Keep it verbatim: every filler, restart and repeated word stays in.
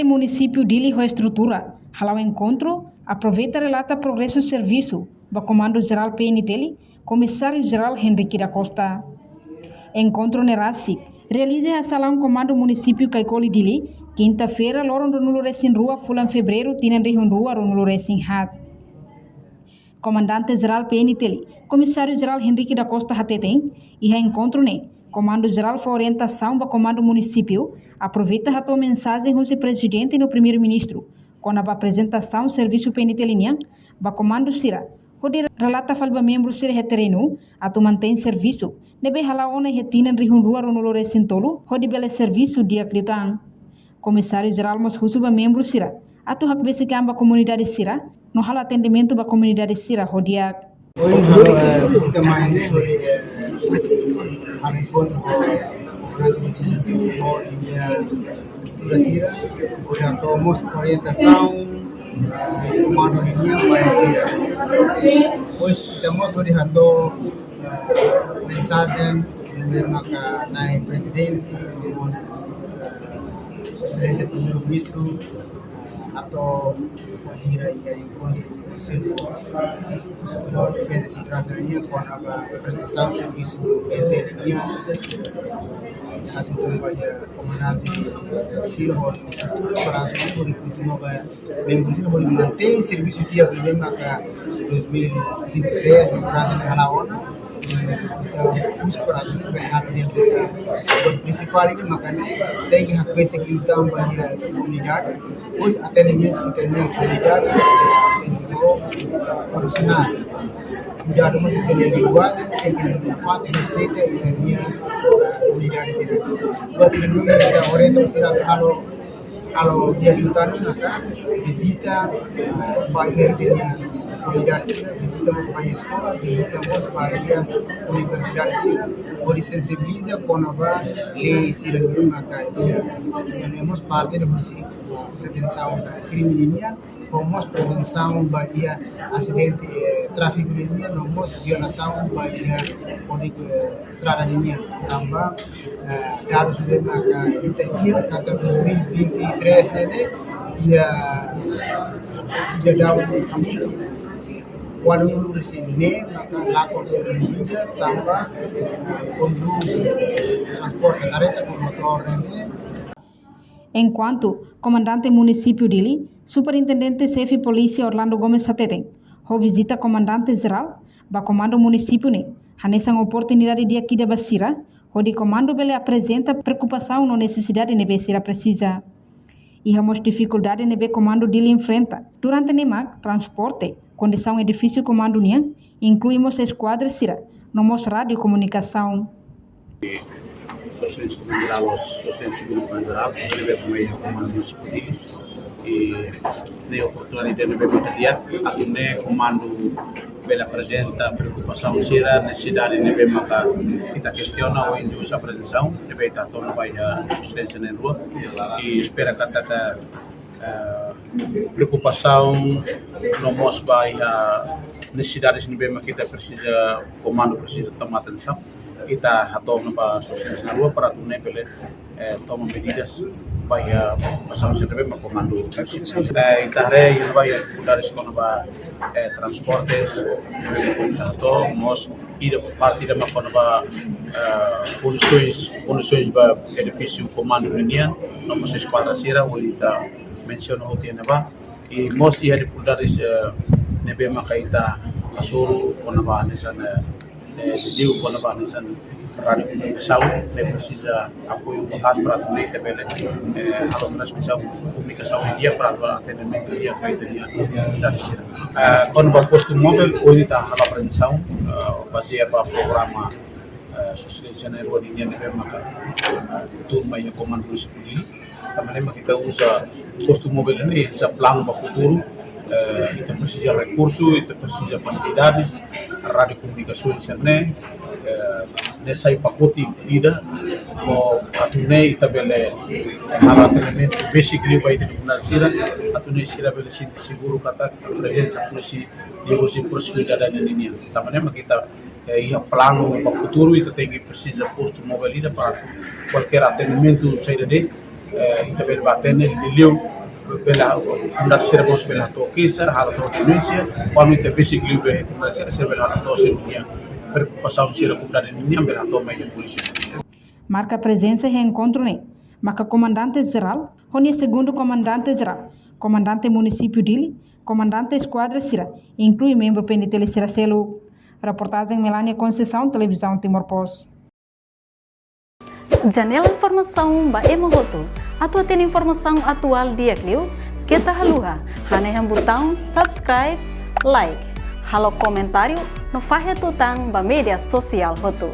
Munisípiu Dili ho estrutura hala'o enkontru, aproveita relata progresu servisu ba Komandu Jerál P N T L, Komisáriu Jerál Henrique da Costa. Enkontru ne'e rasik realiza iha salaun Komandu Munisípiu Caicoli Dili, kinta-feira, loron ruanulu-resin-rua fulan Fevereiru, tinan rihun rua ruanulu-resin-haat. Komandante Jerál P N T L, Komisáriu Jerál Henrique da Costa hateten, iha enkontru ne'e, Komandu Jerál fó orientasaun ba Komandu Munisípiu, aproveita hato'o mensajen husi Prezidente no Primeiru-Ministru, kona-ba aprezentasaun servisu P N T L nian ba komandu sira, hodi relata fali ba membru sira iha terrenu, atu mantein servisu ne'ebé hala'o ona iha tinan rihun rua ruanulu-resin-tolu, hodi bele servisu di'ak liután. Komisáriu Jerál mós husu ba membru sira atu hakbesik an ba komunidade sira, no halo atendimentu ba komunidade sira ho di'ak. Ohin ha'u, eh, vizita mai ne'e, eh, ha'u enkontru ho komandu munisípiu, ho ninia estrutura sira, hodi hato'o mós orientasaun, eh, komandu nian ba sira. Depois, ita mós hodi hato'o, eh, mensajen ne'ebé maka Na'i Prezidente, mós, eh, Sua Exelénsia Primeiru-Ministru, atu hira iha enkontru Konsellu Superiór Defeza i Seguransa nian, kona-ba aprezentasaun servisu P N T L nian, atu tun ba iha komandante sira hodi para atu hodi kontinua ba membru sira hodi mantein servisu di'ak ne'ebé maka dois mil e vinte e três, no kuandu hala'o ona, eh, husu para atu bele halo di'ak. Prinsipál ne'e maka ne'e, tenke hakbesik liután ba iha komunidade, depois atendimentu ita-nia komunidade, tenke ho profisionál. Kuidadu mós ita-nia linguajen, tenke nafatin, respeita ita-nia komunidade sira. Buat ida-ne'e ita orienta sira halo, halo di'ak liután maka vizita, eh, ba iha ita-nia komunidade sira, vizita mós ba iha eskola, vizita mós ba iha universidade sira, hodi sensibiliza kona-ba lei sira ne'ebé maka iha, ne'e mós parte husi prevensaun ba krime nian, ho mós prevensaun ba iha asidente, eh, tráfiku nian, no mós violasaun ba iha Kódigu, eh, Estrada nian. Tanba, eh, dadus ne'ebé maka ita iha katak dois mil e vinte e três ne'e, iha sidadaun ualu-nulu-resin-neen maka lakon sira-nia vida tanba, eh, kondús transporte karreta ho motór ne'e. Enkuantu, Komandante Munisípiu Dili, Superintendente Xefe Polísia Orlando Gomes hateten, ho vizita Komandante Jerál ba Komandu Munisípiu ne'e hanesan oportunidade di'ak ida ba sira, hodi komandu bele aprezenta preokupasaun no nesesidade ne'ebé sira presiza. Iha mós difikuldade ne'ebé Komandu Dili enfrenta durante ne'e mak transporte, kondisaun edifísiu komandu nian, inklui mós eskuadra sira, no mós rádiu komunikasaun. Sua Exelénsia Komandu Jerál, Sua Exelénsia Komandu Jerál, ne'ebé mai Komandu Munisípiu Dili, i ne'e oportunidade ne'ebé maka di'ak, atu nune'e komandu bele aprezenta preokupasaun sira, nesesidade ne'ebé maka ita kestiona ohin husi aprezentasaun ne'ebé ita toma ba iha Sua Exelénsia na'in-rua, i espera katak, eh, preokupasaun no mós ba iha nesesidade ne'ebé maka ita presiza, komandu presiza toma atensaun. Ita hato'o ona ba Sua Exelénsia na'in-rua para atu nune'e bele, eh, toma medidas ba iha preokupasaun sira ne'ebé mak komandu. Eh, ita haree iha ba iha difikuldades kona-ba, eh, transportes, ita hato'o mós ida parte ida mak kona-ba, eh, kondisoens, kondisoens ba edifísiu komandu nian, no mós eskuadra sira, ohin ita mensiona hotu iha ne'ebá. I mós iha difikuldades, eh, ne'ebé maka ita hasoru kona-ba hanesan, eh, eh, liuliu kona-ba hanesan rádiu komunikasaun, ne'e presiza apoiu maka'as para atu nune'e ita bele, eh, halo transmisaun komunikasaun ne'e di'ak para atu atendimentu di'ak ba ita-nia komunidade sira. Eh, kona-ba postu movel, ohin ita halo aprezentasaun, eh, bazeia ba programa, eh, Sua Exelénsia na'in-rua nian ne'ebé maka, eh, tun mai iha Komandu Munisípiu Dili. Tanba ne'e mak ita uza postu movel ne'e, uza planu ba futuru, eh, ita presiza rekursu, ita presiza fasilidades, rádiu komunikasaun sira-ne'e, eh, ne'e sai pakote ida, no atu nune'e ita bele, eh, halo atendimentu besik liu ba ita-nia komunidade sira, atu nune'e sira bele sente seguru katak prezensa polísia, liuhusi polísia cidadania nian. Tanba ne'e mak ita, eh, iha planu ba futuru, ita tenke presiza postu movel ida para kualkér atendimentu saida de'it, Eh, ita bele bá hatene, liuliu bele, komunidade sira mós bele hato'o keixa, hato'o denúnsia, kuandu ita besik liu be komunidade sira, sira bele hato'o sira-nia preokupasaun sira, komunidade nian bele hato'o mai iha polísia. Marka prezensa iha enkontru ne'e maka Komandante Jerál, ho nia Segundu Komandante Jerál, Komandante Munisípiu Dili, Komandante Eskuadra sira, inklui membru P N T L sira seluk. Reportajen Melania Conceição, Televizaun Timor Post. Janela informasaun ba ema hotu. Atu hatene informasaun atuál di'ak liu, keta haluha hanehan butaun subscribe, like, halo komentáriu no fahe tutan ba média sosiál hotu.